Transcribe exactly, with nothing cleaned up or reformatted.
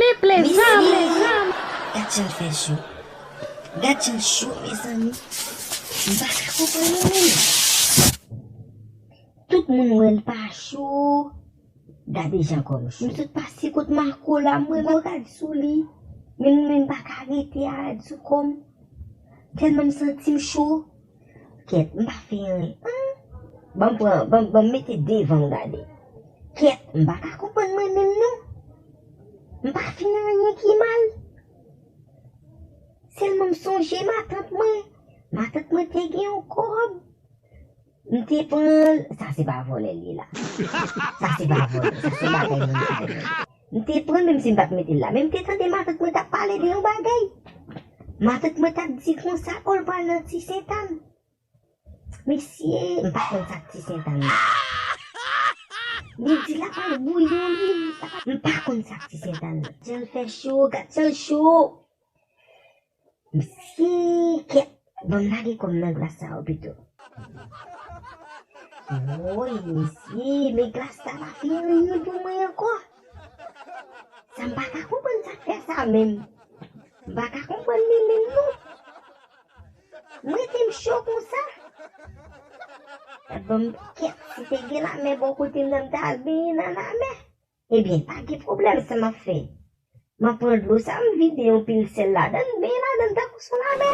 Mesye, gad jan l fè cho. Gad jan l cho, mezanmi. M pa ka konprann li menm. Tout moun wè l pa cho. Gade jan kò m cho. M sot pase kot Marco la, m wè m rad sou li. Men m menm pa ka rete a rad sou kò m. Tèlman m santi m cho. Kèt, m pa fè anyen. Hum? Ban m pran, ban, ban m mete devan m gade. Kèt, m pa ka konprann mwen menm non. M pa fè anyen ki mal. Sèlman m sonje matant mwen. Matant mwen te gen yon kòb. M te pran l, sa se pa vòlè l ye la. Sa se pa vòlè, sa se bagay moun ka di. M te pran l menm si m pa t mete l la. Men m te tande matant mwen t ap pale de yon bagay. Matant mwen t ap di konsa, o, l pral nan Ti Sentàn. Mesye, m pa konn sa k Ti Sentàn nan. Li di l ap al bouyi yon lwil. M pa konn sa k Ti Sentàn nan. Jan l fè cho, gad jan l cho. Mesye, kèt, ban m lage kò m nan glas sa yo pito. Woy, mesye, men glas sa pa fè anyen pou mwen ankò. Sa m pa ka konprann sa k fè sa menm. M pa ka konprann li menm non. Mwen te m cho konsa. Ban m kèt, si te gen lamè bò kote m nan, m ta al benyen nan lamè. Ebyen, pa gen pwoblèm sa m ap fè. M ap pran dlo sa, m vide yon pil sèl ladan l, m benyen ladan l tankou s on lamè.